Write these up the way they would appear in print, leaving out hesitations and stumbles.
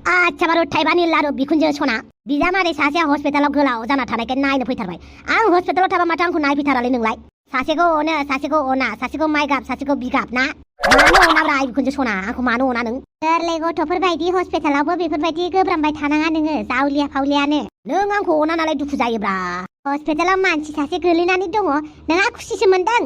आच्छा बारु थाइबानि लारु बिखुनजो सना बिजामादै सासेया हस्पिटालाव गोलाव जाना थानायखाय नायनो फैथारबाय आं हस्पिटालाव थाबा माथो आंखौ नायफैथारालै नोंलाय सासेखौ अनो सासेखौ अना सासेखौ माइगाब सासेखौ बिगाब ना मानो अनाब्रा बिखुनजो सना आंखौ मानो अना नों गोरलै गथ'फोर बायदि हस्पिटालावबो बेफोरबायदि गोब्रामबाय थानाङा नोङो जावलिया फावलियानो नों आंखौ अना नालाय दुखु जायोब्रा हस्पिटालाव मानसि सासे गोलैनानै दङ नोंहा खुसिसो मोनदों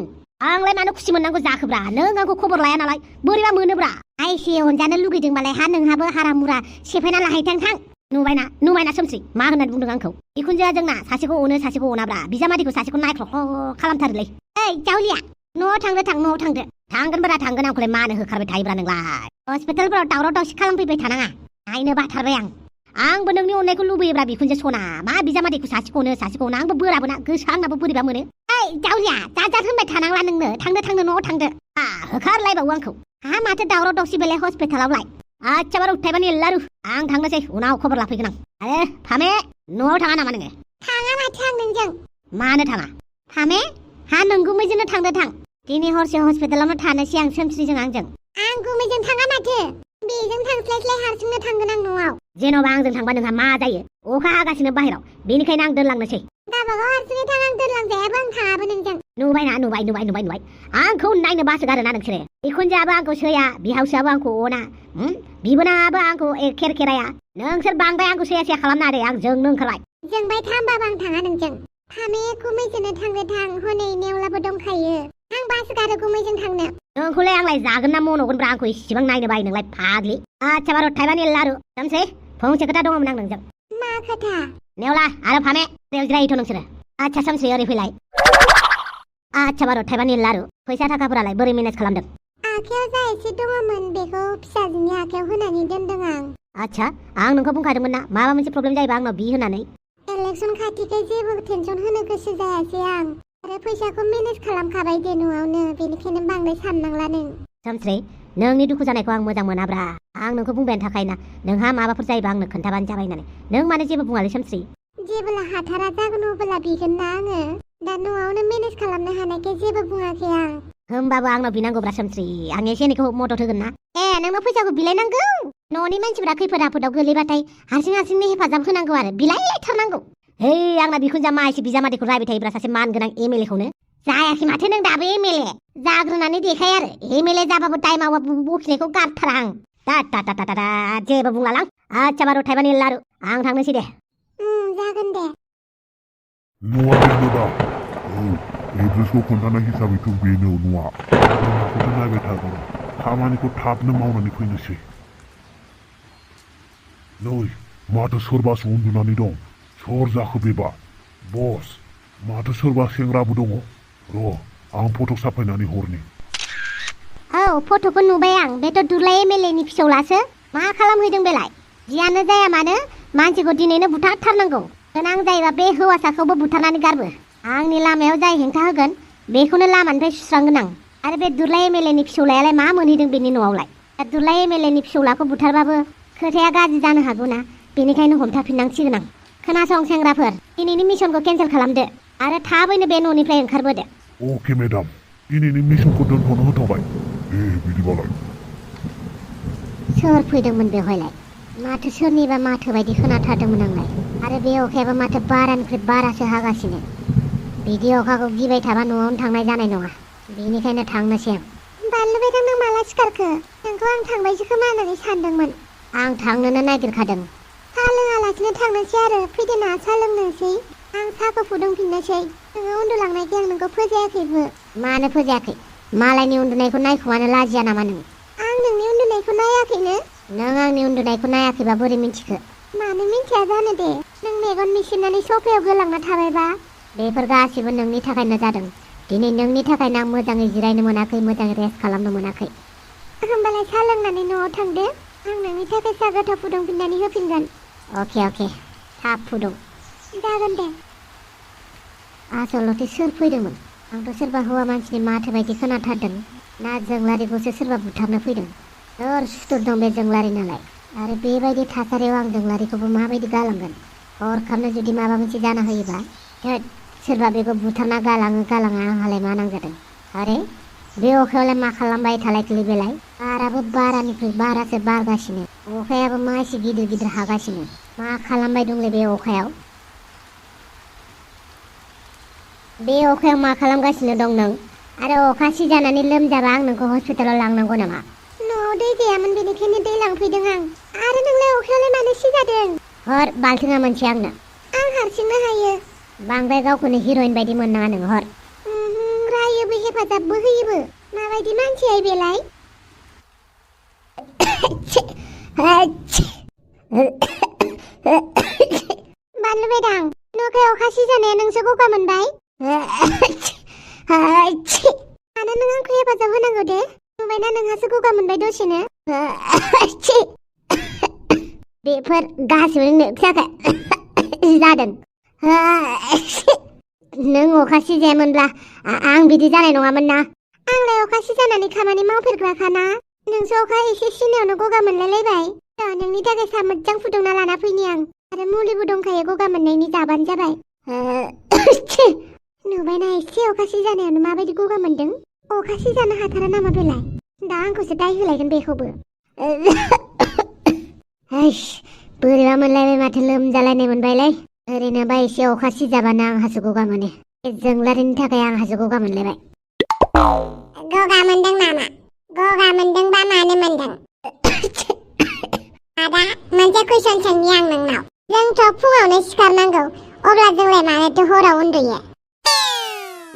आंलाय मानो खुसि मोननांगौ जाखोब्रा नों आंखौ खबर लाया नालाय बोरैबा मोनोब्रा आइसे अनजानो लुगैदोंबालाय हा नोंहाबो हारा मुरा सेफायना लाहैथां थां नुबायना सोमस्रि मा होननानै बुंदों आंखौ बिखुनजोआ जोंना सासेखौ अनो सासेखौ अनाब्रा बिजामादैखौ सासेखौ नायख्लख्ल खालामथारोलै ओइ जावलिया न'आव थांदो थांगोनब्रा थांगोन आंखौलाय मानो होखारबाय थायोब्रा नोंलाय हस्पिटालफोराव दावराव दावसि खालामफैबाय थानाङा नायनो बाथारबाय आंबो नोंनि अननायखौ लुबैयोब्रा बिखुनजो सना मा बिजामादैखौ सासेखौ अनो सासेखौ अना आंबो बोराबोना गोसोआ आंनाबो बोरैबा मोनो ओइ जावलिया जाजाद होनबाय थानांला नोंनो थांदो न'आव थांदो होखारलायबावो आंखौ हा माथो दावराव दावसि बेलाय हस्पिटालावलाय आच्छा बारु थाइबानि लारु आं थांनोसै उनाव खबर लाफैगोन आं आरे फामे न'आव थाङा नामा नोङो थाङा माथो आं नोंजों मानो थाङा फामे हा नों गुमैजोंनो थांदो थां दिनै हरसे हस्पिटालावनो थानोसै आं सोमस्रिजों आंजों आं गुमैजों थाङा माथो बेजों थांस्लायस्लाय हारसिंनो थांगोन आं न'आव जेन'बा आंजों थांबा नोंहा मा जायो अखा हागासिनो बाहेराव बेनिखायनो आं दोनलांनोसै गावबागाव हारसिङै थां आं दोनलांजायाबो आं थाङाबो नोंजों नुबाय आंखौ नायनो बासोगारोना नोंसोरो बिखुनजोआबो आंखौ सैया बिहावसोआबो आंखौ अना बिबोनाङाबो आंखौ खेरखेराया नोंसोर बांद्राय आंखौ सैया खालामना दे आं जोंनो ओंखारबाय जोंबाय थांबाबो आं थाङा नोंजों फामे गुमैजोंनो थांदो थां हनै नेवलाबो दंखायो आं बासोगारो गुमैजों थांनो नोंखौलाय आंलाय जागोन ना मन'गोनब्रा आंखौ इसेबां नायनो बायो नोंलाय फाग्लि आच्छा बारु थाइबानि लारु सोमस्रि फंसे खोथा दङमोन आं नोंजों मा खोथा नेवला आरो फामे जिरायोथ' नोंसोरो आच्छा सोमस्रि ओरै फैलाय आच्छा बारु थाइबानि लारु फैसा थाखाफोरालाय बोरै मेनेज खालामदों आखायाव जा एसे दङमोन बेखौ फिसाजोनि आखायाव होनानै दोनदों आं आच्छा आं नोंखौ बुंखादोंमोन ना माबा मोनसे प्रब्लेम जायोबा आंनाव बि होनानै इलेक्सन खाथिखाय जेबो टेनसन होनो गोसो जायासै आं आरो फैसाखौ मेनेज खालामखाबाय दे न'आवनो बेनिखायनो बांद्राय साननांला नों सोमस्रि नोंनि दुखु जानायखौ आं मोजां मोनाब्रा आं नोंखौ बुंबायानो थाखायोना नोंहा माबाफोर जायोबा आंनो खोन्थाबानो जाबाय होननानै नों मानो जेबो बुङालै सोमस्रि जेबोला हाथारा जागोन अब्ला बिगोन ना आङो दा न'आवनो मेनेज खालामनो हानायखाय जेबो बुङाखै आं होमबाबो आंनाव बिनांगौब्रा सोमस्रि आं एसे एनैखौ मदद होगोन ना नोंनो फैसाखौ बिलायनांगौ न'नि मानसिफोरा खैफोद आफोदाव गोलैबाथाय हारसिंनो हेफाजाब होनांगौ आरो बिलायथारनांगौ है आंना बिखुनजा मा एसे बिजामादैखौ रायबाय थायोब्रा सासे मान गोनां एमएलए खौनो जायाखै माथो नों दाबो एमएलए जाग्रोनानै देखाय आरो एमएलए जाबाबो टाइमाव बखिनायखौ गारथारा आं दा जेबो बुंलालां आच्छा बारु थाइबानि लारु आं थांनोसै दे जागोन दे न'आ बेनोदा एड्रेसखौ खोन्थानाय हिसाबैथ' बेनो न'आ माखौथो नायबाय थागोन खामानिखौ थाबनो मावनानै फैनोसै नै माथो सोरबासो उन्दुनानै दं सोर जाखो बेबा बस माथो सोरबा सेंग्राबो दङ र' आं फट' साफायनानै हरनि औ फट'खौ नुबाय आं बेथ' दुलाय एमएलएनि फिसौलासो मा खालामहैदों बेलाय जियानो जाया मानो मानसिखौ दिनैनो बुथारथारनांगौ गोनां जायोबा बे हौवासाखौबो बुथारनानै गारबो आंनि लामायाव जाय हेंथा होगोन बेखौनो लामानिफ्राय सुस्रांगोन आं आरो बे दुलाय एमएलएनि फिसौलायालाय मा मोनहैदों बेनि न'आवलाय दुलाय एमएलएनि फिसौलाखौ बुथारबाबो खोथाया गाज्रि जानो हागौ ना बेनिखायनो हमथाफिननांसिगोन आं खोनासं सेंग्राफोर दिनैनि मिशनखौ केन्सेल खालामदो आरो थाबैनो बे न'निफ्राय ओंखारबोदो अके मेडाम दिनैनि मिशनखौ दोनथ'नो होथ'बाय बिदिबालाय सोर फैदोंमोन बेवहायलाय माथो सोरनिबा माथो बायदि खोनाथारदोंमोन आंलाय आरो बे अखायाबो माथो बारानिफ्राय बारासो हागासिनो बिदि अखाखौ गिबाय थाबा न'आवनो थांनाय जानाय नङा बेनिखायनो थांनोसै आं बानलुबाय थां नों माला सिखारखो नोंखौ आं थांबायसो खोमा होननानै सानदोंमोन आं थांनोनो नागिरखादों साहा लोङालासिनो थांनोसै आरो फैदो ना साहा लोंनोसै आं साहाखौ फुदुंफिननोसै नोङो उन्दुलांनायखाय आं नोंखौ फोजायाखैबो मानो फोजायाखै मालायनि उन्दुनायखौ नायखुमानो लाजिया नामा नों आं नोंनि उन्दुनायखौ नायाखैनो नों आंनि उन्दुनायखौ नायाखैबा बोरै मिन्थिखो मानो मिन्थिया जानो दे नों मेगन मिसिनानै सफायाव गोलांना थाबायबा बेफोर गासिबो नोंनि थाखायनो जादों दिनै नोंनि थाखायनो आं मोजाङै जिरायनो मोनाखै मोजाङै रेस्ट खालामनो मोनाखै होमबालाय साहा लोंनानै न'आव थांदो आं नोंनि थाखाय साहा गोथाव फुदुंफिननानै होफिनगोन अके थाब फुदुं जागोन दे आसलथे सोर फैदोंमोन आंथ' सोरबा हौवा मानसिनि माथो बायदि खोनाथारदों ना जोंलारिखौसो सोरबा बुथारनो फैदों सोर सुथुर दं बे जोंलारि नालाय आरो बेबायदि थासारियाव आं जोंलारिखौबो माबायदि गालांगोन हरखाबनो जुदि माबा मोनसे जाना होयोबा सोरबा बेखौ बुथारना गालाङा आंहालाय मा नांजादों आरे बे अखायावलाय मा खालामबाय थालायखोलै बेलाय बाराबो बारानिख्रुइ बारासो बारगासिनो अखायाबो मा एसे गिदिर गिदिर हागासिनो मा खालामबाय दंलै बे अखायाव मा खालामगासिनो दं नों आरो अखा सिजानानै लोमजाबा आं नोंखौ हस्पिटालाव लांनांगौ नामा न'आव दै गैयामोन बेनिखायनो दै लांफैदों आं आरो नोंलाय अखायावलाय मानो सिजादों हर बाल्थिङा मोनसे आंनो आं हारसिंनो हायो बांद्राय गावखौनो हिर'इन बायदि मोननाङा नों हर रायोबो हेफाजाबबो होयोबो माबायदि मानसिया बेलाय बानलु बेदां न'खाय अखा सिजानाया नोंसो गगा मोनबाय मानो नों आंखौ हेफाजाब होनांगौ दे नुबायना नोंहासो गगा मोनबाय दसेनो बेफोर गासिबो नोंनो जादों नों अखा सिजायामोनब्ला आं बिदि जानाय नङामोन ना आंलाय अखा सिजानानै खामानि मावफेरग्राखाना नोंसो अखा एसे सिनायावनो गगा मोनलायलायबाय नोंनि थाखाय सा मोजां फुदुंना लाना फैनि आं आरो मुलिबो दंखायो गगा मोननायनि जाबानो जाबाय नुबायना एसे अखा सिजानायावनो माबायदि गगा मोनदों अखा सिजानो हाथारा नामा बेलाय दा आंखौसो दाय होलायगोन बेखौबो बोरैबा मोनलायबाय माथो लोमजालायनाय मोनबायलै ओरैनोबा एसे अखा सिजाबानो आंहासो गगा मोनो जोंलारिनि थाखाय आंहासो गगा मोनलायबाय गगा मोनदों नामा गगा मोनदोंबा मानो मोनदों आदा मोनसे कुइसन सोंनि आं नोंनाव जोंथ' फुङावनो सिखारनांगौ अब्ला जोंलाय मानोथो हराव उन्दुयो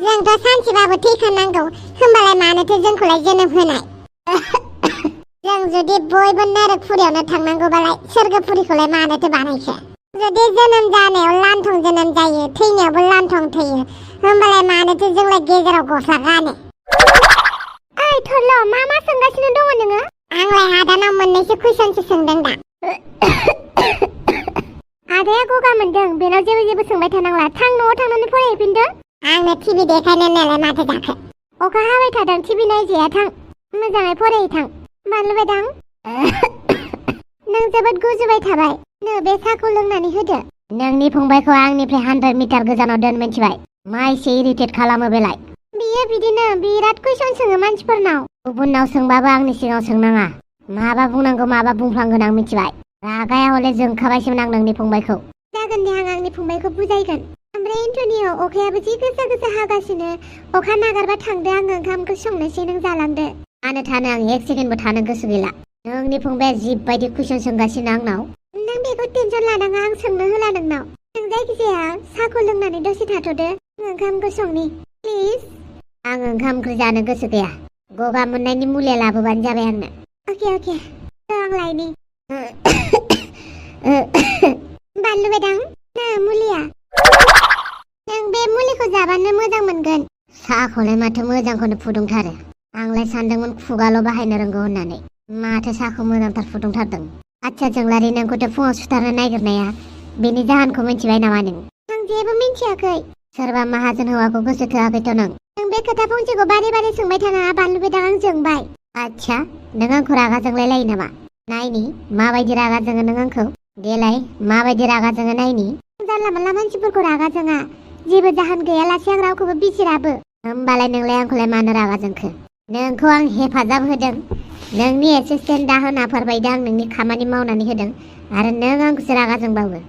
जोंथ' सानसेबाबो थैखानांगौ होमबालाय मानोथो जोंखौलाय जोनोम होनाय जों जुदि बयबो नरकपुरियावनो थांनांगौबालाय सोरगोपुरिखौलाय मानोथो बानायखो जुदि जोनोम जानायाव लान्थं जोनोम जायो थैनायावबो लान्थं थैयो होमबालाय मानोथो जोंलाय गेजेराव गस्ला गानो ओइ थरल' मा सोंगासिनो दङ नोङो आंलाय आदानाव मोननैसो कुइसनसो सोंदों दा आदाया गगा मोनदों बेनाव जेबो सोंबाय थानांला थां न'आव थांनानै फरायहैफिनदो आंनो टिभि देखायनो नालाय माथो जाखो अखा हाबाय थादों टिभि नायजाया थां मोजाङै फरायहैथां बानलु बेदां नों जोबोद गुजुबाय थाबाय नो बे साहाखौ लोंनानै होदो नोंनि फंबायखौ आंनिफ्राय 100 मिटार गोजानाव दोन मिथिबाय मा एसे इरिटेट खालामो बेलाय बियो बिदिनो बिराद कुइसन सोङो मानसिफोरनाव गुबुननाव सोंबाबो आंनि सिगाङाव सोंनाङा माबा बुंनांगौ माबा बुंफ्लांगोन आं मिथिबाय रागाया हले जोंखाबायसोमोन आं नोंनि फंबायखौ जागोन दे आं आंनि फंबायखौ बुजायगोन ओमफ्राय एन्टनियाव अखायाबो जि गोसा हागासिनो अखा नागारबा थांदो आं ओंखामखौ संनोसै नों जालांदो मानो थानो आं एक सेकेन्डबो थानो गोसो गैला नोंनि फंबाया जिबायदि कुइसन सोंगासिनो आंनाव नों बेखौ टेनसन लानाङा आं सोंनो होला नोंनाव नों जायखिजाया साहाखौ लोंनानै दसे थाथ'दो ओंखामखौ संनि प्लिज आं ओंखाम ओंख्रि जानो गोसो गैया गगा मोननायनि मुलि लाबोबानो जाबाय आंनो अके आं लायनि बानलु बेदां मुलिया नों बे मुलिखौ जाबानो मोजां मोनगोन साहाखौलाय माथो मोजांखौनो फुदुंथारो आंलाय सानदोंमोन खुगाल' बाहायनो रोंगौ होननानै माथो साहाखौ मोजांथार फुदुंथारदों आच्छा जोंलारि नोंखौथ' फुङाव सुथारनो नागिरनाया बेनि जाहोनखौ मिथिबाय नामा नों आं जेबो मिन्थियाखै सोरबा माहाजोन हौवाखौ गोसो थोआखैथ' नों बे खोथा फंसेखौ बारे सोंबाय थानाङा बानलु बेदां आं जोंबाय आच्छा नों आंखौ रागा जोंलायलायो नामा नायनि माबायदि रागा जोङो नों आंखौ देलाय माबायदि रागा जोङो नायनि जानला मोनला मानसिफोरखौ रागा जोङा जेबो जाहोन गैयालासे आं रावखौबो बिजिराबो होमबालाय नोंलाय आंखौलाय मानो रागा जोंखो नोंखौ आं हेफाजाब होदों नोंनि एसिस्टेन्ट दाहोनाफोर बायदि आं नोंनि खामानि मावनानै होदों आरो नों आंखौसो रागा जोंबावो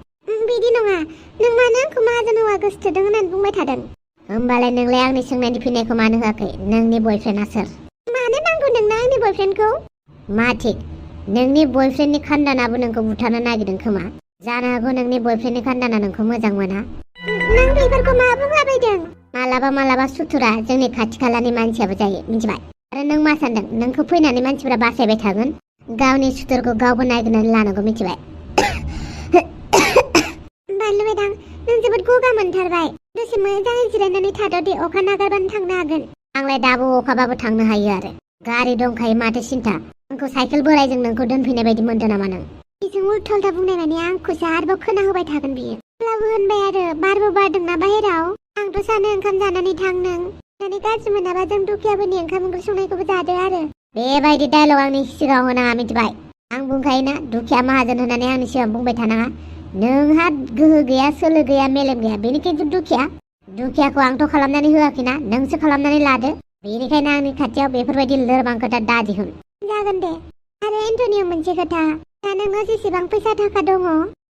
बिदि नङा नों मानो आंखौ माहाजोन हौवा गोसोथोदों होननानै बुंबाय थादों होमबालाय नोंलाय आंनि सोंनायनि फिननायखौ मानो होआखै नोंनि बयफ्रेन्डआ सोर मानो नांगौ नोंनो आंनि बयफ्रेन्डखौ मा थिक नोंनि बयफ्रेन्डनि खान्दानाबो नोंखौ बुथारनो नागिरदों खोमा जानो हागौ नोंनि बयफ्रेन्डनि खान्दाना नोंखौ मोजां मोना नों बेफोरखौ मा बुंलाबायदों मालाबा सुथुरा जोंनि खाथि खालानि मानसियाबो जायो मिथिबाय आरो नों मा सानदों नोंखौ फैनानै मानसिफोरा बासायबाय थागोन गावनि सुथुरखौ गावबो नायगिरनानै लानांगौ मिथिबाय बानलु बेदां नों जोबोद गगा मोनथारबाय दसे मोजाङै जिरायनानै थाद' दे अखा नागारबानो थांनो हागोन आंलाय दाबो अखाबाबो थांनो हायो आरो गारि दंखायो माथो सिन्था आंखौ साइकेल बोरायजों नोंखौ दोनफैनाय बायदि मोनदों नामा नों बेजों उल्था बुंनाय माने आंखौसो आरोबाव खोनाहोबाय थागोन बियो अब्लाबो होनबाय आरो बारबो बारदोंना बाहेराव आंथ' सानो ओंखाम जानानै थां नों माने गाज्रि मोनाबा जों दुखियाफोरनि ओंखाम ओंख्रि संनायखौबो जादो आरो बेबायदि डायलग आंनि सिगाङाव होनाङा मिथिबाय आं बुंखायोना दुखिया माहाजोन होननानै आंनि सिगाङाव बुंबाय थानाङा नोंहा गोहो गैया सोलो गैया मेलेम गैया बेनिखायनो दुखियाखौ आंथ' खालामनानै होआखैना नोंसो खालामनानै लादो बेनिखायनो आंनि खाथियाव बेफोरबायदि लोरबां खोथा दादिहुन। जागोन दे। आरो एन्टनियो मोनसे खोथा, दा नोंनाव जेसेबां फैसा थाखा दङ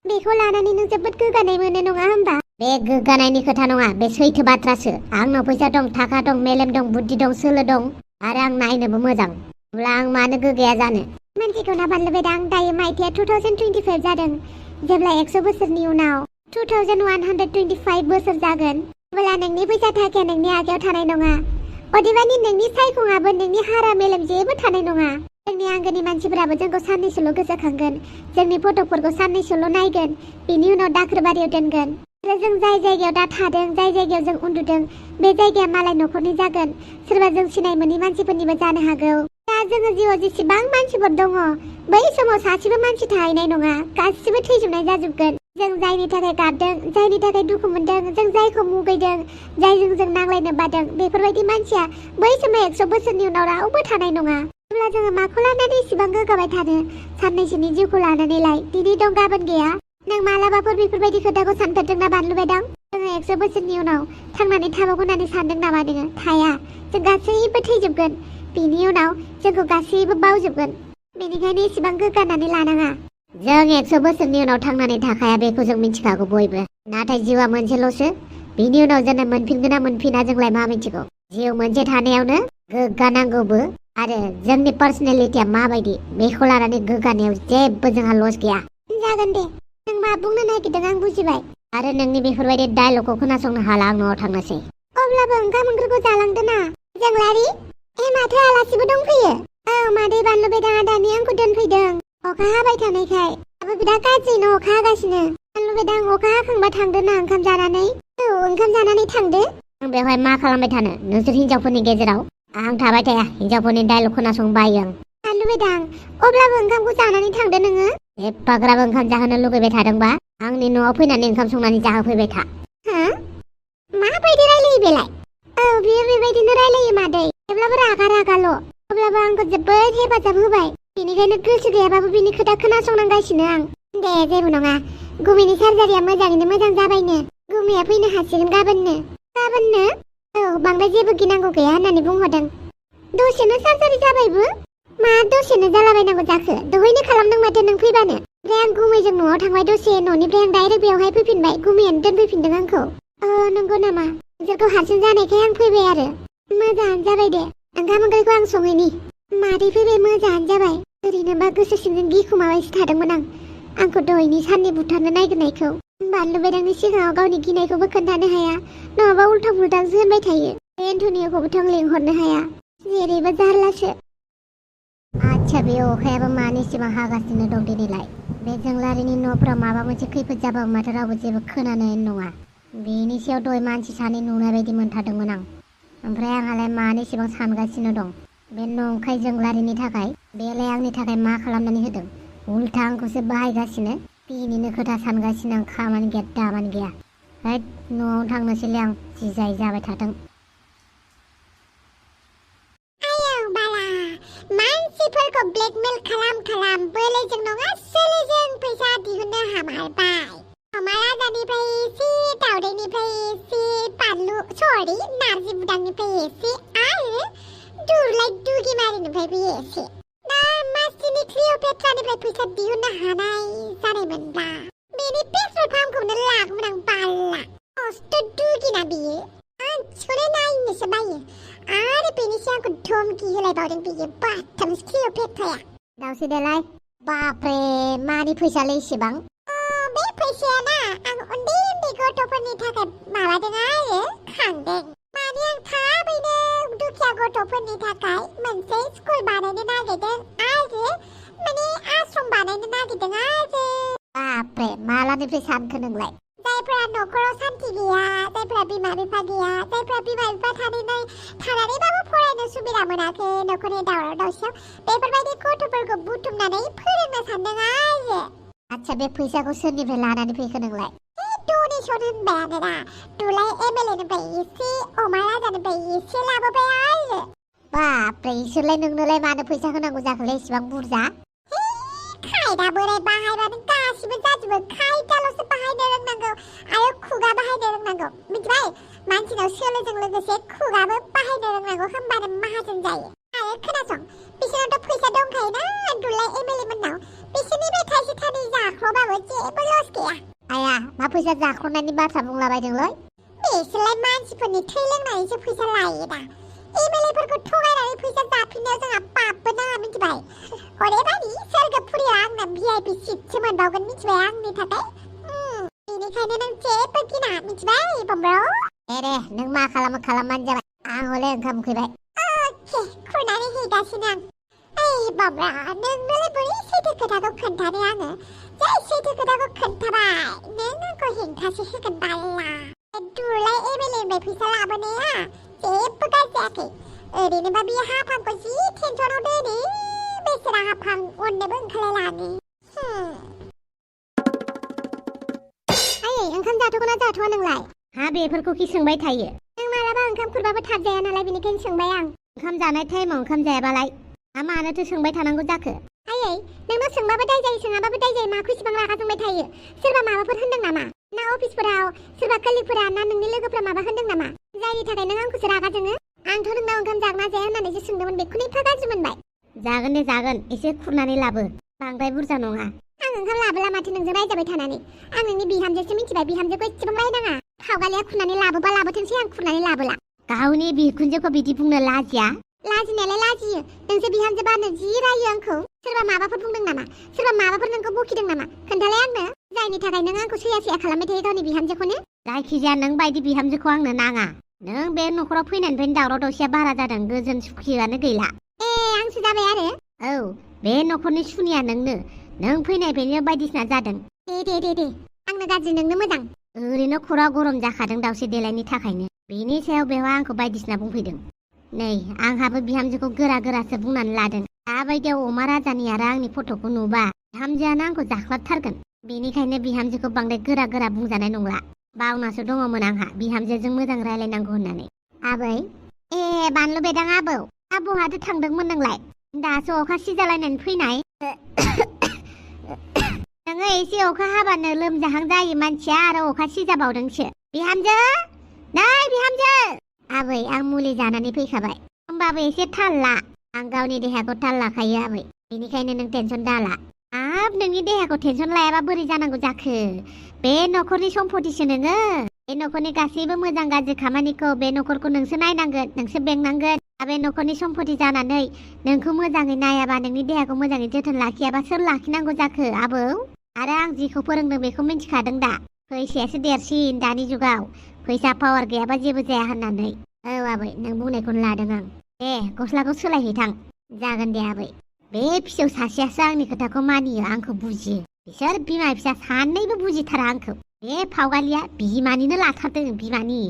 बेखौ लानानै नों जोबोद गोग्गानाय मोनो नङा होमबा? बे गोग्गानायनि खोथा नङा, बे सैथो बाथ्रासो। आंनाव फैसा दं, थाखा दं, मेलेम दं, बुद्धि दं, सोलो दं आरो आं नायनोबो मोजां। अब्ला आं मानो गोग्गाया जानो? मानसिखौ ना बानलु बेदां, दायो मायथाइया 2025 जादों। जेब्ला 100 बोसोरनि उनाव 2125 बोसोर जागोन, अब्ला नोंनि फैसा थाखाया नोंनि आखायाव थानाय नङा। अदेबानि नोंनि सायखङाबो, नोंनि हारा मेलेम जेबो थानाय नङा। जोंनि आंगोनि मानसिफोराबो जोंखौ साननैसोल' गोसोखांगोन, जोंनि फट'फोरखौ साननैसोल' नायगोन, बिनि उनाव दाखोरबारियाव दोनगोन। आरो जों जाय जायगायाव दा थादों, जाय जायगायाव जों उन्दुदों, बे जायगाया मालाय न'खरनि जागोन। सोरबा जों सिनाय मोनै मानसिफोरनिबो जानो हागौ। दा जोङो जिउआव जेसेबां मानसिफोर दङ, बै समाव सासेबो मानसि थाहैनाय नङा, गासिबो थैजोबनाय जाजोबगोन। जों जायनि थाखाय गाबदों, जायनि थाखाय दुखु मोनदों, जों जायखौ मुगैदों, जायजों जों नांलायनो बादों, बेफोरबायदि मानसिया बै समाव 100 बोसोरनि उनाव रावबो थानाय नङा। अब्ला जोङो माखौ लानानै इसेबां गोग्गाबाय थानो? साननैसोनि जिउखौ लानानै लाय, दिनै दं गाबोन गैया। नों मालाबाफोर बेफोरबायदि खोथाखौ सानफेरदोंना बानलु बेदां? जोङो 100 बोसोरनि उनाव थांनानै थाबावगोन होननानै सानदों नामा नोङो? थाया। जों गासैबो थैजोबगोन, बिनि उनाव जोंखौ गासैबो बावजोबगोन। बेनिखायनो इसेबां गोग्गानानै लानाङा। जों 100 बोसोरनि उनाव थांनानै थाखाया बेखौ जों मिथिखागौ बयबो। नाथाय जिउआ मोनसेल'सो, बिनि उनाव जोनोम मोनफिनगोन ना मोनफिना जोंलाय मा मिथिगौ? जिउ मोनसे थानायावनो गोग्गानांगौबो, आरो जोंनि पार्सनेलिटिया माबायदि बेखौ लानानै गोग्गानायाव जेबो जोंहा लस गैया। जागोन दे, नों मा बुंनो नागिरदों आं बुजिबाय। आरो नोंनि बेफोरबायदि डायलगखौ खोनासंनो हाला, आं न'आव थांनोसै। अब्लाबो ओंखाम ओंख्रिखौ जालांदो ना जोंलारि। माथो आलासिबो दंफैयो? औ मादै बानलु बेदाङा दानि आंखौ दोनफैदों। अखा हाबाय थानायखाय दाबो बिराद गाज्रिनो अखा हागासिनो। बानलु बेदां, अखा हाखांबा थांदो ना ओंखाम जानानै। औ, ओंखाम जानानै थांदो। आं बेवहाय मा खालामबाय थानो नोंसोर हिनजावफोरनि गेजेराव? आं थाबाय थाया, हिनजावफोरनि डायलग खोनासंनो बायो आं। बानलु बेदां, अब्लाबो ओंखामखौ जानानै थांदो नोङो। एफाग्राब ओंखाम जाहोनो लुगैबाय थादोंबा आंनि न'आव फैनानै ओंखाम संनानै जाहोफैबाय था। हा? माबायदि रायलायो बेलाय? औ, बियो बेबायदिनो रायलायो मादै, जेब्लाबो रागा रागाल'। अब्लाबो आंखौ जोबोद हेफाजाब होबाय, बेनिखायनो गोसो गैयाबाबो बिनि खोथा खोनासंनांगासिनो आं। दे, जेबो नङा। गुमिनि सार्जारिया मोजाङैनो मोजां जाबायनो। गुमिया फैनो हासिगोन गाबोननो। गाबोननो? औ, बांद्राय जेबो गिनांगौ गैया होननानै बुंहरदों। दसेनो सार्जारि जाबायबो? मा दसेनो जालाबायनांगौ जाखो? दहायनो खालामदों माथो नों फैबानो। ओमफ्राय आं गुमैजों न'आव थांबाय दसे, न'निफ्राय आं डाइरेक्ट बेवहाय फैफिनबाय। गुमैयानो दोनफैफिनदों आंखौ। नंगौ नामा? नोंसोरखौ हारसिं जानायखाय आं फैबाय आरो। मोजाङानो जाबाय दे। ओंखाम ओंख्रिखौ आं सङैनि। मादै फैबाय, मोजाङानो जाबाय। ओरैनोबा गोसो सिंजों गिखुमाबायसो थादोंमोन आं, आंखौ दहायनि साननि बुथारनो नागिरनायखौ। बानलु बेदांनि सिगाङाव गावनि गिनायखौबो खोन्थानो हाया, नङाबा उल्थां फुल्थांसो होनबाय थायो। बे एन्टनियोखौबोथ' आं लिंहरनो हाया, जेरैबो जारलासो। आच्छा, बे अखायाबो मानि सिमां हागासिनो दं दिनैलाय? बे जोंलारिनि न'फोराव माबा मोनसे खैफोद जाबाबो माथो रावबो जेबो खोनानाय नङा। बेनि सायाव दहाय मानसि सानै नुनाय बायदि मोनथारदोंमोन आं। ओमफ्राय आंहालाय मानि सिबां सानगासिनो दं, बे नंखाय जोंलारिनि थाखाय बेलाय आंनि थाखाय मा खालामनानै होदों? उल्था आंखौसो बाहायगासिनो। बिनिनो खोथा सानगासिनो आं, खामानि गैया दामानि गैया। हैद, न'आव थांनोसैलै आं, जिजाय जाबाय थाथों। मानसिफोरखौ ब्लेकमेल खालाम बोलोजों नङा सोलोजों फैसा दिहुननो हामारबाय। अमा राजानिफ्राय एसे, दावदैनिफ्राय एसे, बानलु सरि नारजि बुदांनिफ्राय एसे, आरो दुरलाय दुगिमारिनिफ्रायबो एसे। दा मास्टिनि क्लिअपेट्रानिफ्राय फैसा दिहुननो हानाय जानायमोनब्ला बेनि पेट्रल पाम्पखौनो लागौमोन आं बाल्ला। खस्थ' दुगिना बियो, आं थिखौनो नायनोसो बायो। आरो बेनि सायाव आंखौ धमकी होलायबावदों बियो, बाथामस क्लिअपेट्राया। दावसै देलाय, बाप्रे, मानि फैसालै इसेबां? बे फैसाया ना, आं उन्दै उन्दै गथ'फोरनि थाखाय माबादों आरो खांदों। माने आं थाबैनो दुखिया गथ'फोरनि थाखाय मोनसे स्कुल बानायनो नागिरदों, आरो माने आश्रम बानायनो नागिरदों आरो। बाप्रे, मालानिफ्राय सानखो नोंलाय? जायफोरा न'खराव सान्थि गैया, जायफोरा बिमा बिफा गैया, जायफोरा बिमा बिफा थानानैबाबो फरायनो सुबिदा मोनाखै न'खरनि दावराव दावसियाव, बेफोरबायदि गथ'फोरखौ बुथुमनानै फोरोंनो सानदों आरो। आच्छा, बे फैसाखौ सोरनिफ्राय लानानै फैखो नोंलाय? डनेसन होनबायानो ना, दुलाय एमएलएनिफ्राय एसे, अमा राजानिफ्राय एसे लाबोबाय आरो। बाप्रे, इसोरलाय नोंनोलाय मानो फैसा होनांगौ जाखोलै इसेबां बुरजा? खायदा बोराय बाहायबानो गासिबो जाजोबो, खायदाल'सो बाहायनो रोंनांगौ आरो खुगा बाहायनो रोंनांगौ, मिथिबाय? मानसिनाव सोलोजों लोगोसे खुगाबो बाहायनो रोंनांगौ होमबानो माहाजोन जायो आरो खोनासं बिसोरनावथ' फैसा दंखायोना दुलाय एमएलए मोननाव बिसोरनिफ्राय थाइसे थाइनै जाख्ल'बाबो जेबो लस गैया आया मा फैसा जाख्ल'नायनि बाथ्रा बुंलाबायदोंलै बिसोरलाय मानसिफोरनि थै लोंनानैसो फैसा लायो दा एमएलएफोरखौ थगायनानै फैसा जाफिननायाव जोंहा पापबो नाङा मिथिबाय अदेबानि सोरगोफुरिया आंना भिआइपि सिटसो मोनबावगोन मिथिबाय आंनि थाखाय बेनिखायनो नों जेबो गिना मिथिबाय बमब्र दे नों मा खालामो खालामबानो जाबाय आं हले ओंखाम उखैबाय अके खुरनानै हैगासिनो आं ओइ बमब्रा नोंनोलाय बोरै सैथो खोथाखौ खोन्थानो आङो जाय सैथो खोथाखौ खोन्थाबाय नों आंखौ हेंथासो होगोन बाल्ला दुलाय एमएलएनिफ्राय फैसा लाबोनाया जेबो गाज्रि जायाखै ओरैनोबा बे हाफांखौ जि टेनसनाव दोनो बेसेरा हाफां अननोबो ओंखारलायलाङो आयै ओंखाम जाथ'गोना जाथ'वा नोंलाय हा बेफोरखौ कि सोंबाय थायो नों मालाबा ओंखाम खुरबाबो थाब जाया नालाय बेनिखायनो सोंबाय आं ओंखाम जानाय टाइमाव ओंखाम जायाबालाय मानोथो सोंबाय थानांगौ जाखो आयै नोंनाव सोंबाबो दाय जायो सोङाबाबो दाय जायो माखौ इसिबां रागा जोंबाय थायो सोरबा माबाफोर होनदों नामा ना अफिसफोराव सोरबा कलिगफोरा ना नोंनि लोगोफोरा माबा होनदों नामा जायनि थाखाय नों आंखौसो रागा जोङो आंथ' नोंनाव ओंखाम जागोना जाया होननानैसो सोंदोंमोन बेखौनो एफा गाज्रि मोनबाय जागोन दे जागोन एसे खुरनानै लाबो बांद्राय बुरजा नङा आं ओंखाम लाबोला माथो नोंजों रायजाबाय थानानै आं नोंनि बिहामजोसो मिथिबाय बिहामजोखौ एसेबां रायनाङा खावगालिया खुरनानै लाबोबा लाबोथोंसै आं खुरनानै लाबोला गावनि बिखुनजोखौ बिदि बुंनो लाजिया लाजिनायालाय लाजियो नोंसो बिहामजो बानो जि रायो आंखौ सोरबा माबाफोर बुंदों नामा सोरबा माबाफोर नोंखौ बखिदों नामा खोन्थालाय आंनो जायनि थाखाय नों आंखौ सैया सैया खालामबाय थायो गावनि बिहामजोखौनो जायखिजाया नों बायदि बिहामजोखौ आंनो नाङा नों बे न'खराव फैनायनिफ्रायनो दावराव दावसिया बारा जादों गोजोन सुखियानो गैला आंसो जाबाय आरो औ बे न'खरनि सुनिया नोंनो नों फैनायनिफ्रायनो बायदिसिना जादों दे आंनो गाज्रि नोंनो मोजां ओरैनो खरा गरम जाखादों दावसे देलायनि थाखायनो बेनि सायाव बेवहाय आंखौ बायदिसिना बुंफैदों नै आंहाबो बिहामजोखौ गोरा गोरासो बुंनानै लादों दाबायदियाव अमा राजानि आरो आंनि फट'खौ नुबा बिहामजोआनो आंखौ जाख्लाबथारगोन बेनिखायनो बिहामजोखौ बांद्राय गोरा गोरा बुंजानाय नंला बावनासो दङमोन आंहा बिहामजोजों मोजां रायलायनांगौ होननानै आबै बानलु बेदां आबौहाथ' थांदोंमोन नोंलाय दासो अखा सिजालायनानै फैनाय नोङो एसे अखा हाबानो लोमजाहां जायो मानसिया आरो अखा सिजाबावदोंसो बिहामजो नै बिहामजो आबै आं मुलि जानानै फैखाबाय होमबाबो एसे थाल ला आं गावनि देहाखौ थाल लाखायो आबै बेनिखायनो नों टेनसन दाला हाब नोंनि देहाखौ टेनसन लायाबा बोरै जानांगौ जाखो बे न'खरनि सम्पतिसो नोङो बे न'खरनि गासैबो मोजां गाज्रि खामानिखौ बे न'खरखौ नोंसो नायनांगोन नोंसो बेंनांगोन बे न'खरनि सम्पति जानानै नोंखौ मोजाङै नायाबा नोंनि देहाखौ मोजाङै जोथोन लाखियाबा सोर लाखिनांगौ जाखो आबौ आरो आं जिखौ फोरोंदों बेखौ मिन्थिखादों दा फैसायासो देरसिन दानि जुगाव फैसा पावार गैयाबा जेबो जाया होननानै औ आबै नों बुंनायखौनो लादों आं दे गस्लाखौ सोलायहैथां जागोन दे आबै बे फिसौ सासेयासो आंनि खोथाखौ मानियो आंखौ बुजियो बिसोर बिमा फिसा सानैबो बुजिथारा आंखौ बे फावगालिया बिमानिनो लाथारदों बिमानि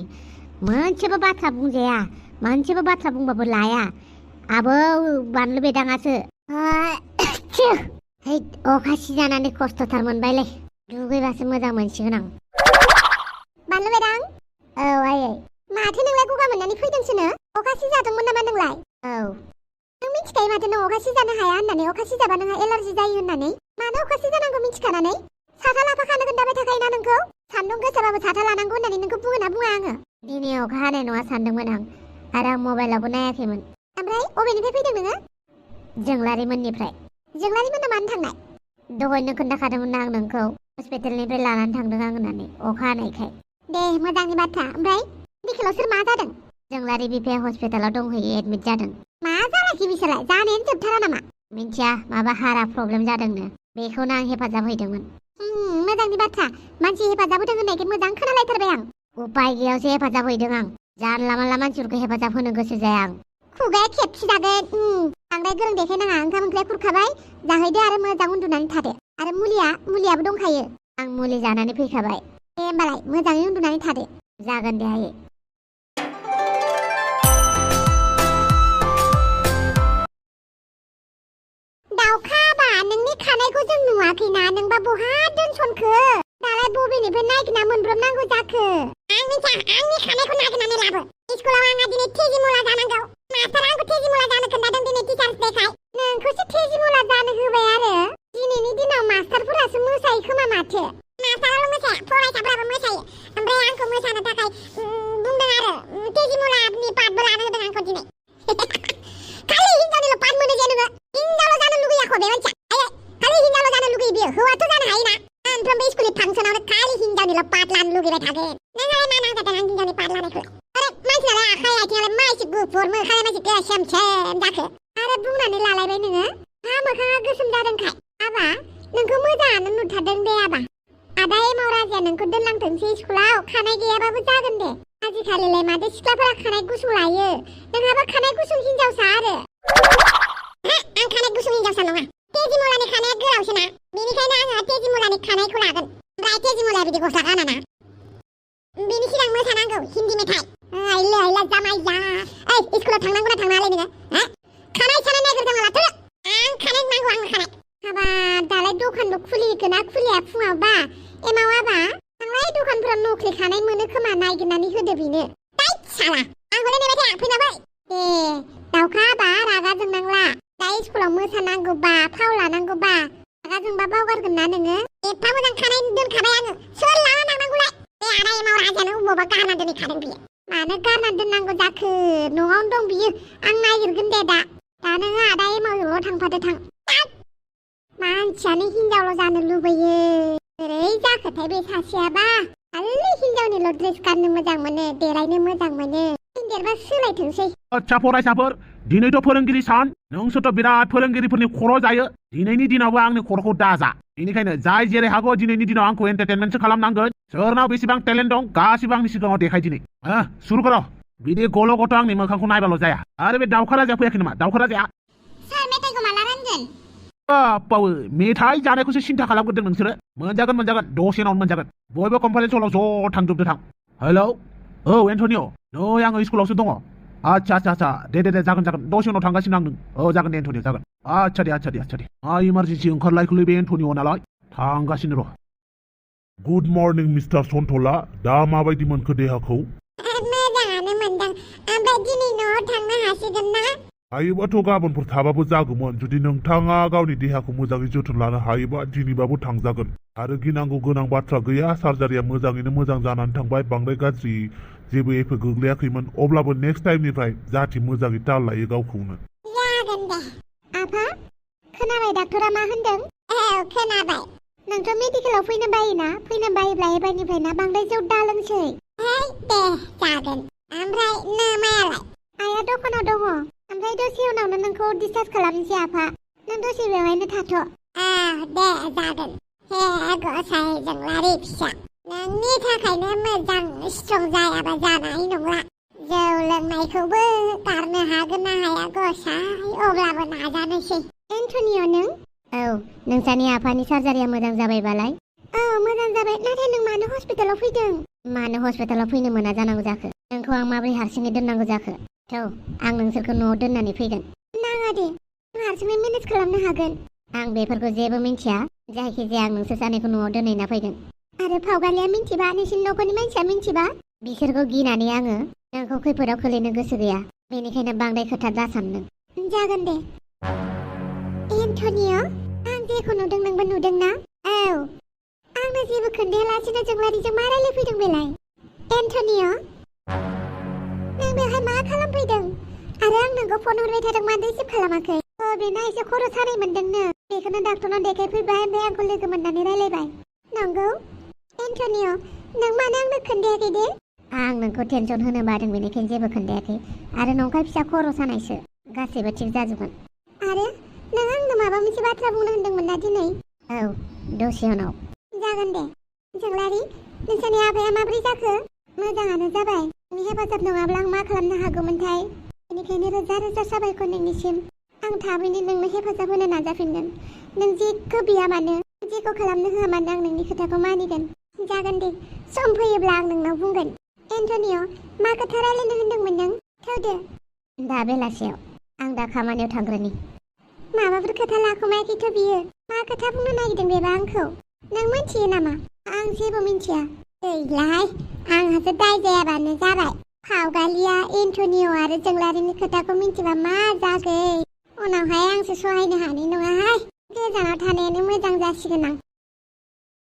मोनसेबो बाथ्रा बुंजाया मोनसेबो बाथ्रा बुंबाबो लाया आबौ बानलु बेदाङासो है अखा सिजानानै खस्थ'थार मोनबायलै दुगैबासो मोजां मोनसिगोन आं बानलु बेदां औ आयै माथो नोंलाय गगा मोननानै फैदोंसोनो अखा सिजादोंमोन नामा नोंलाय औ नों मिथिखायो माथो नों अखा सिजानो हाया होननानै अखा सिजाबा नोंहा एलार्जि जायो होननानै मानो अखा सिजानांगौ मिथिखानानै साथा लाफाखानो खोन्थाबाय थाखायोना नोंखौ सान्दुं गोसाबाबो साथा लानांगौ होननानै नोंखौ बुङो ना बुङा आङो दिनै अखा हानाय नङा सानदोंमोन आं आरो आं मबाइलावबो नायाखैमोन ओमफ्राय अबेनिफ्राय फैदों नोङो जोंलारिमोननिफ्राय जोंलारिमोनना मानो थांनाय दहायनो खोन्थाखादोंमोन ना आं नोंखौ हस्पिटालनिफ्राय लानानै थांदों आं होननानै अखा हानायखाय दे मोजांनि बाथ्रा ओमफ्राय बिखेलाव सोर मा जादों जोंलारि बिफाया हस्पिटालाव दंहैयो एडमिट जादों मा जालाखि बिसोरलाय जानायानो जोबथारा नामा मिन्थिया माबा हारा प्रब्लेम जादोंनो बेखौनो आं हेफाजाब हैदोंमोन मोजांनि बाथ्रा मानसि हेफाजाब होदों होननायखाय मोजां खोनालायथारबाय आं उपाय गैयावसो हेफाजाब हैदों आं जानला मानला मानसिफोरखौ हेफाजाब होनो गोसो जाया आं खुगाया खेबखिजागोन बांद्राय गोरों देखायनाङा ओंखाम ओंख्रिया खुरखाबाय जाहैदो आरो मोजां उन्दुनानै थादो आरो मुलियाबो दंखायो आं मुलि जानानै फैखाबाय दे होमबालाय मोजाङै उन्दुनानै थादो जागोन दे आयै दाउखाबा नोंनि खानायखौ जों नुवाखैना नोंबा बहा दोनसनखो दालाय बबेनिफ्राय नागिरना मोनब्रबनांगौ जाखो आं मिथिया आंनि खानायखौ नागिरनानै लाबो स्कुलाव आंहा दिनै तेजिमुला जानांगौ मास्टार आंखौ तेजिमुला जानो खोन्थादों दिनै टिचार्स डेखाय नोंखौसो तेजिमुला जानो होबाय आरो दिनैनि दिनाव मास्टारफोरासो मोसायो खोमा माथो मास्टाराल' मोसाया फरायसाफोराबो मोसायो ओमफ्राय आंखौ मोसानो थाखाय बुंदों लुगैयो हौवाथ' जानो हायोना सानफ्रोमबो स्कुलनि फांसनावनो खालि हिनजावनिल' पार्ट लानो लुगैबाय थागोन नोंहालाय मा नांजादों आं हिनजावनि पार्ट लानायखौलाय आरो मानसिनालाय आखाइ आथिङालाय मा एसे गुफुर मोखाङालाय मा एसे गोसोम जाखो आरो बुंनानै लालायबाय नोङो हा मोखाङा गोसोम जादोंखाय आबा नोंखौ मोजाङानो नुथारदों दे आबा आदा एमाव राजाया नोंखौ दोनलांथोंसै स्कुलाव खानाय गैयाबाबो जागोन दे आजिखालिलाय माथो सिख्लाफोरा खानाय गुसुं लायो नोंहाबो खानाय गुसुं हिनजावसा आरो आं खानाय गुसुं हिनजावसा नङा तेजिमुलानि खानाया गोलावसोना बेनिखायनो आङो तेजिमुलानि खानायखौ लागोन ओमफ्राय तेजिमुलाया बिदि गस्ला गानाना बेनि सिगां मोसानांगौ हिन्दी मेथाइ आइला आइला जामाइ जा ओइ स्कुलाव थांनांगौ ना थांनाङालै नोङो हा खानाय सानाय नागिरदों लाथो आं खानाय नांगौ आंनो खानाय हाबा दालाय दखानबो खुलिगोन ना खुलिया फुङावबा एमाव आबा थांलाय दखानफोराव नख्लि खानाय मोनो खोमा नागिरनानै होदो बेनो दाइ साला आंखौलाय नेबाय थाया फैनांबाय ए दाउखा आबा रागा जोंनांला दा स्कुलाव मोसानांगौबा फाव लानांगौबा रागा जोंबा बावगारगोन ना नोङो एफा मोजां खानाय दोनखाबाय आङो सोर लाना नांनांगौलाय बे आदा एमाव राजायानो अबावबा गारना दोनहैखादों बियो मानो गारना दोननांगौ जाखो न'आवनो दं बियो आं नागिरगोन दे दा नोङो आदा एमावजोंल' थांफादो थां मानसियानो हिनजावल' जानो लुबैयो बोरै जाखोथाय बे सासेयाबा खालि हिनजावनिल' ड्रेस गाननो मोजां मोनो देलायनो मोजां मोनो देरबा सोलायथोंसै आच्छा फरायसाफोर दिनैथ' फोरोंगिरि सान नोंसोरथ' बिराद फोरोंगिरिफोरनि खर' जायो दिनैनि दिनावबो आंनि खर'खौ दाजा बेनिखायनो जाय जेरै हागौ दिनैनि दिनाव आंखौ एन्टारटेनमेन्टसो खालामनांगोन सोरनाव बेसेबां टेलेन्ट दं गासिबो आंनि सिगाङाव देखाय दिनै सुरु कर' बिदि गल' गथ' आंनि मोखांखौ नायबाल' जाया आरो बे दाउखा राजाया फैयाखै नामा दाउखा राजाया सार मेथाइखौ माला रानगोन बावो मेथाइ जानायखौसो सिन्था खालामग्रोदों नोंसोरो मोनजागोन दसे उनाव मोनजागोन बयबो कनफारेन्स हलाव ज' थांजोबदो थां हेलौ औ एन्टनिअ नै आङो स्कुलावसो दङ आच्छा दे जागोन दसे उनाव थांगासिनो आं औ जागोन दे एन्टनिअ जागोन आच्छा दे मा इमारजेन्सि ओंखारलायखौलै बे एन्टनिअ नालाय थांगासिनो र' गुड मर्निं मिस्टार सन्थला दा माबायदि मोनखो देहाखौ मोजाङानो मोनदों ओमफ्राय दिनै न'आव थांनो हासिगोन ना हायोबाथ' गाबोनफोर थाबाबो जागौमोन जुदि नोंथाङा गावनि देहाखौ मोजाङै जोथोन लानो हायोबा दिनैबाबो थांजागोन आरो गिनांगौ गोनां बाथ्रा गैया सार्जारिया मोजाङैनो मोजां जानानै थांबाय बांद्राय गाज्रि जेबो एफेक्ट गोग्लैयाखैमोन अब्लाबो नेक्स्ट टाइमनिफ्राय जाहाथे मोजाङै ताल लायो गावखौनो जागोन दे आफा खोनाबाय डाक्टरा मा होनदों औ खोनाबाय नोंथ' मेडिकेलाव फैनो बायोना फैनो बायोब्ला एबारनिफ्राय ना बांद्राय जौ दा लोंसै दे जागोन ओमफ्राय मायालाय आइया दखानाव दङ ओमफ्राय दसे उनावनो नोंखौ डिसचार्ज खालामनोसै आफा नों दसे बेवहायनो थाथ' दे जागोन हे गसाइ जोंलारि फिसा नोंनि थाखायनो मोजां स्ट्रं जायाबा जानाय नंला जौ लोंनायखौबो गारनो हागोन ना हाया गसाइ अब्लाबो नाजानोसै एन्टनिअ नों औ नोंसानि आफानि सार्जारिया मोजां जाबायबालाय औ मोजां जाबाय नाथाय नों मानो हस्पिटालाव फैदों मानो हस्पिटालाव फैनो मोना जानांगौ जाखो नोंखौ आं माबोरै हारसिङै दोननांगौ जाखो आं नोंसोरखौ न'आव दोननानै फैगोन नाङा दे आं हारसिङै मेनेज खालामनो हागोन आं बेफोरखौ जेबो मिन्थिया जायखिजाया आं नोंसोर सानैखौ न'आव दोनहैना फैगोन आरो फावगालिया मिन्थिबा नोंसिनि न'खरनि मानसिया मिन्थिबा बिसोरखौ गिनानै आङो नोंखौ खैफोदाव खोलैनो गोसो गैया बेनिखायनो बांद्राय खोथा दासानदों जागोन दे एन्टनिअ आं जेखौ नुदों नोंबो नुदों ना औ आंनो जेबो खोन्थायालासिनो जोंलारिजों मा रायलायफैदों बेलाय एन्टनिअ नों बेवहाय मा खालामफैदों आरो आं नोंखौ फन हरबाय थादों मानो रिसिभ खालामाखै बेना एसे खर' सानाय मोनदोंनो बेखौनो डाक्टरनाव देखायफैबाय ओमफ्राय आंखौ लोगो मोननानै रायलायबाय नंगौ एन्टनिअ नों मानो आंनो खोन्थायाखै दे आं नोंखौ टेनसन होनो बादों बेनिखायनो जेबो खोन्थायाखै आरो नंखाय फिसा खर' सानायसो गासैबो थिग जाजोबगोन आरो नों आंनो माबा मोनसे बाथ्रा बुंनो होनदोंमोन ना दिनै औ दसे उनाव जागोन दे जोंलारि नोंसानि आफाया माबोरै जाखो मोजाङानो जाबाय नोंनि हेफाजाब नङाब्ला आं मा खालामनो हागौमोनथाय बेनिखायनो रोजा रोजा साबायखर नोंनिसिम आं थाबैनो नोंनो हेफाजाब होनो नाजाफिनगोन नों जेखौ बिया मानो जेखौ खालामनो होआ मानो आं नोंनि खोथाखौ मानिगोन जागोन दे सम फैयोब्ला आं नोंनाव बुंगोन एन्टनिअ मा खोथा रायलायनो होनदोंमोन नों थौदो दा बेलासियाव आं दा खामानियाव थांग्रोनि माबाफोर खोथा लाखुमायाखैथ' बियो मा खोथा बुंनो नागिरदों बेबा आंखौ नों मिन्थियो नामा आं जेबो मिन्थिया ओइलाय आंहासो दाय जायाबानो जाबाय फावगालिया एन्टनिअ आरो जोंलारिनि खोथाखौ मिन्थिबा मा जागोन उनावहाय आंसो सहायनो हानाय नङाहाय गोजानाव थानायानो मोजां जासिगोन आं